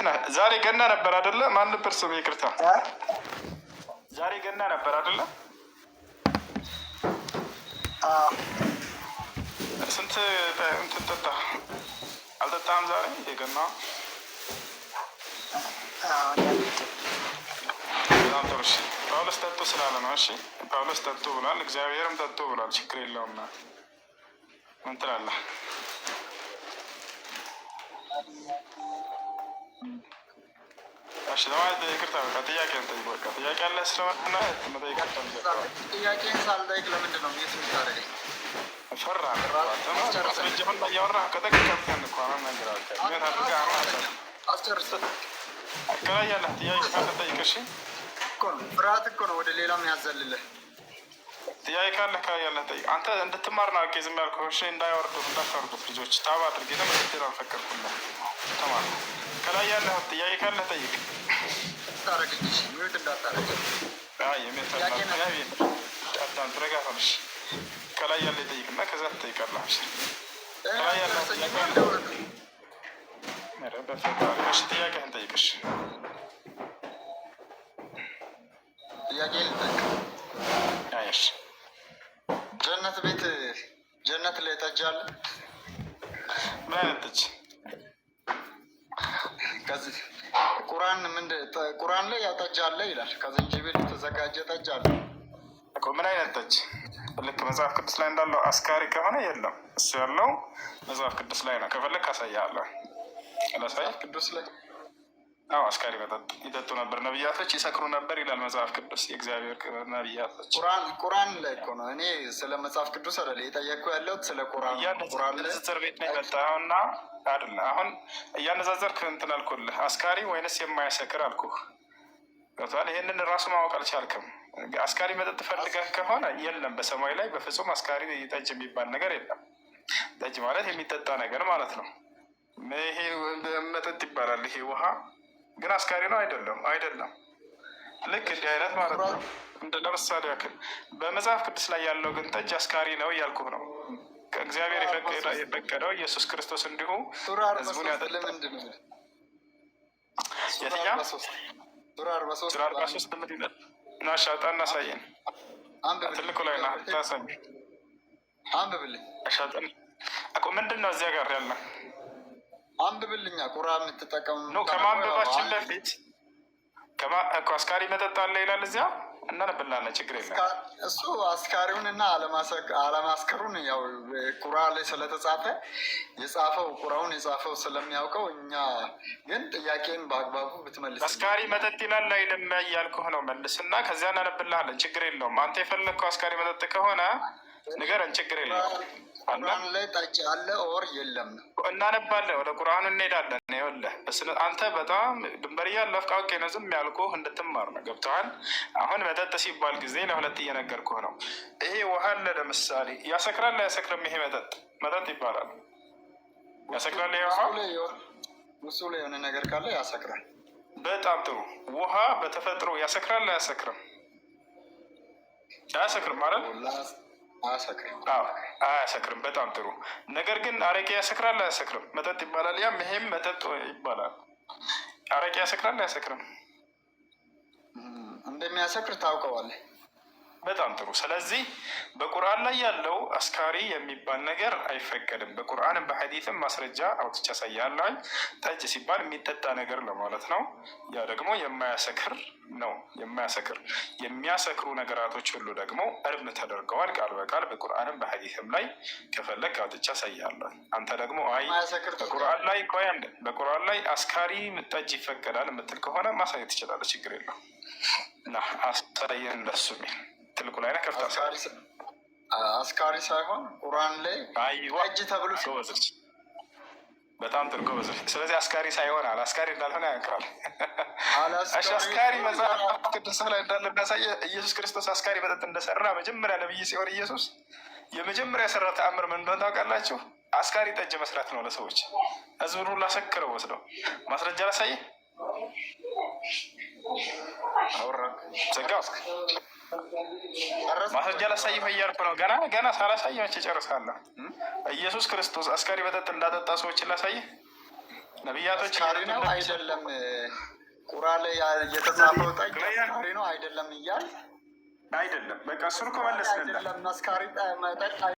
ነህ? ዛሬ ገና ነበር አይደለ? ማን ነበር ስም? ይቅርታ፣ ዛሬ ገና ነበር አይደለ? ስንት እንትን ጠጣ? አልጠጣህም ዛሬ የገና? በጣም ጥሩ። እሺ፣ ጳውሎስ ጠጡ ስላለ ነው። እሺ፣ ጳውሎስ ጠጡ ብሏል፣ እግዚአብሔርም ጠጡ ብሏል። ችግር የለውም። ምን ትላለህ? እሺ፣ ለማለት ይቅርታ፣ በቃ ጥያቄ ጠይቅ። በቃ ጥያቄ አለ ስለሆነ መጠየቅ። ጥያቄን ሳልጠይቅ ለምንድን ነው mute የምታደርገኝ? ፈራ ማስረጃውን ላይ እያወራህ ከጠቀምከን እኮ አሁን ነገር mute አድርገህ አሁን አስጨርስ። ከላይ ያለህ ጥያቄ ካለ ጠይቅ። እሺ። እኮ ነው፣ ፍርሃት እኮ ነው ወደ ሌላም ያዘልልህ። ጥያቄ ካለህ ከላይ ያለህ ጠይቅ። አንተ እንድትማር ነው አድርጌ ዝም ያልኩህ። እሺ፣ እንዳይወርዱት እንዳታወርዱት ልጆች tap አድርጌ ለመስትል አልፈቀድኩልህም። ተማር። ከላይ ያለህ ጥያቄ ካለህ ጠይቅ። ታረገኝ፣ እሺ፣ mute እንዳታረገኝ። አዳም ረጋ ሆነሽ ከላይ ያለ ይጠይቅና ከዛ ትጠይቃለህ። ከላይ ያለ ጥያቄ በፈጣሪ። እሺ፣ ጥያቄህን ጠይቅሽ። ጥያቄ ልጠይቅ። እሺ። ጀነት ቤት፣ ጀነት ላይ ጠጅ አለ? ምን አይነት ጠጅ? ከዚህ ቁርአን ምንድን ቁርአን ላይ ያው ጠጅ አለ ይላል። ከዝንጅብል የተዘጋጀ ጠጅ አለ። እኮ ምን አይነት ጠጅ? ልክ መጽሐፍ ቅዱስ ላይ እንዳለው አስካሪ ከሆነ የለም። እሱ ያለው መጽሐፍ ቅዱስ ላይ ነው። ከፈለግ አሳይሃለሁ። ላሳይ? መጽሐፍ ቅዱስ ላይ? አዎ፣ አስካሪ መጠጥ ይጠጡ ነበር፣ ነብያቶች ይሰክሩ ነበር ይላል መጽሐፍ ቅዱስ። የእግዚአብሔር ነብያቶች። ቁርአን ላይ እኮ ነው። እኔ ስለ መጽሐፍ ቅዱስ አይደለ የጠየቅኩ ያለሁት፣ ስለ ቁርአን ነው። ቁርአን ላይ እያነጻጸር ቤት ነው የመጣኸውና አይደለ? አሁን እያነጻጸርክ እንትን አልኩልህ። አስካሪ ወይንስ የማያሰክር አልኩህ። ገብቶሃል? ይህንን ራሱ ማወቅ አልቻልክም። አስካሪ መጠጥ ፈልገህ ከሆነ የለም፣ በሰማይ ላይ በፍጹም አስካሪ ጠጅ የሚባል ነገር የለም። ጠጅ ማለት የሚጠጣ ነገር ማለት ነው። ይሄ መጠጥ ይባላል። ይሄ ውሃ ግን አስካሪ ነው አይደለም? አይደለም። ልክ እንዲህ አይነት ማለት ነው። እንደ ለምሳሌ ያክል በመጽሐፍ ቅዱስ ላይ ያለው ግን ጠጅ አስካሪ ነው እያልኩህ ነው። ከእግዚአብሔር የፈቀደው ኢየሱስ ክርስቶስ እንዲሁ ሱራ አርባ ህዝቡን ሶስት ያጠጣ። ለምንድን ነው? ሱራ የትኛው? 43፣ ሱራ 43። ሱራ 43 ምን ይላል? ና ሻጣ እናሳየን። አንብብልኝ። ትልቁ ላይ ና ታሳይ። አንብብልኝ። ሻጣን እኮ ምንድን ነው እዚያ ጋር ያለ? አንብብልኛ፣ ቁርአን የምትጠቀሙ No፣ ከማንበባችን በፊት እኮ አስካሪ መጠጥ አለ ይላል እዚያ፣ እናነብላለን። ችግር የለም። እሱ አስካሪውን እና አለማስከሩን ያው ቁርአን ላይ ስለተጻፈ የጻፈው ቁርአኑን የጻፈው ስለሚያውቀው፣ እኛ ግን ጥያቄን በአግባቡ ብትመልስ። አስካሪ መጠጥ ይላል አይልም እያልኩህ ነው። መልስና ከዚያ እናነብልሃለን። ችግር የለውም። አንተ የፈለግከው አስካሪ መጠጥ ከሆነ ንገረን። ችግር የለውም። አለ። ቁርአን ላይ ጠጅ አለ or የለም ነው። እናነባለን። ወደ ቁርአኑ እንሄዳለን። ይኸውልህ አንተ በጣም ድንበር እያለፍክ አውቄ ነው ዝም ያልኩህ፣ እንድትማር ነው። ገብቶሃል? አሁን መጠጥ ሲባል ጊዜ ለሁለት እየነገርኩህ ነው። ይሄ ውሃ አለ ለምሳሌ ያሰክራል አያሰክርም? ይሄ መጠጥ መጠጥ ይባላል። ያሰክራል ይሄ ውሃ? ውስጡ ላይ የሆነ ነገር ካለ ያሰክራል። በጣም ጥሩ። ውሃ በተፈጥሮ ያሰክራል አያሰክርም? አያሰክርም ማለት አያሰክርም። አዎ፣ አያሰክርም። በጣም ጥሩ። ነገር ግን አረቄ ያሰክራል አያሰክርም? መጠጥ ይባላል። ያም ይሄም መጠጥ ይባላል። አረቄ ያሰክራል አያሰክርም? እንደሚያሰክር ታውቀዋለህ። በጣም ጥሩ። ስለዚህ በቁርአን ላይ ያለው አስካሪ የሚባል ነገር አይፈቀድም። በቁርአንም በሐዲትም ማስረጃ አውጥቼ አሳያለሁኝ። ጠጅ ሲባል የሚጠጣ ነገር ለማለት ነው። ያ ደግሞ የማያሰክር ነው። የማያሰክር፣ የሚያሰክሩ ነገራቶች ሁሉ ደግሞ እርም ተደርገዋል ቃል በቃል በቁርአንም በሐዲትም ላይ። ከፈለግ አውጥቼ አሳያለሁ። አንተ ደግሞ አይ የማያሰክር ጠጅ በቁርአን ላይ፣ ቆይ አንዴ፣ በቁርአን ላይ አስካሪ ጠጅ ይፈቀዳል የምትል ከሆነ ማሳየት ትችላለህ። ችግር የለውም። እና አሳየን እንደሱ የሚል ትልቁ ላይ ነህ ከፍታ አስካሪ ሳይሆን ቁርአን ላይ አይዋ ጠጅ ተብሎ ጎበዝ ልጅ፣ በጣም ጥሩ ጎበዝ ልጅ። ስለዚህ አስካሪ ሳይሆን አለ፣ አስካሪ እንዳልሆነ ያንክራል። እሺ፣ አስካሪ መጽሐፍ ቅዱስ ላይ እንዳለ የሚያሳየ ኢየሱስ ክርስቶስ አስካሪ መጠጥ እንደሰራ። መጀመሪያ ነብይ ሲሆን ኢየሱስ የመጀመሪያ የሰራ ተአምር ምን እንደሆነ ታውቃላችሁ? አስካሪ ጠጅ መስራት ነው ለሰዎች፣ ህዝቡን ሁሉ አሰክረው ወስደው። ማስረጃ ላሳየህ። አውራ። ዘጋው። ማስረጃ ላሳይህ እያልኩ ነው። ገና ገና ሳላሳይ መቼ እጨርሳለሁ? ኢየሱስ ክርስቶስ አስካሪ መጠጥ እንዳጠጣ ሰዎችን ላሳይህ። ነቢያቶች አስካሪ ነው አይደለም፣ ቁርአን ላይ የተጻፈው ጠጅ አስካሪ ነው አይደለም እያል አይደለም። በቃ እሱን እኮ መለስንልህ። አይደለም አስካሪ መጠጥ።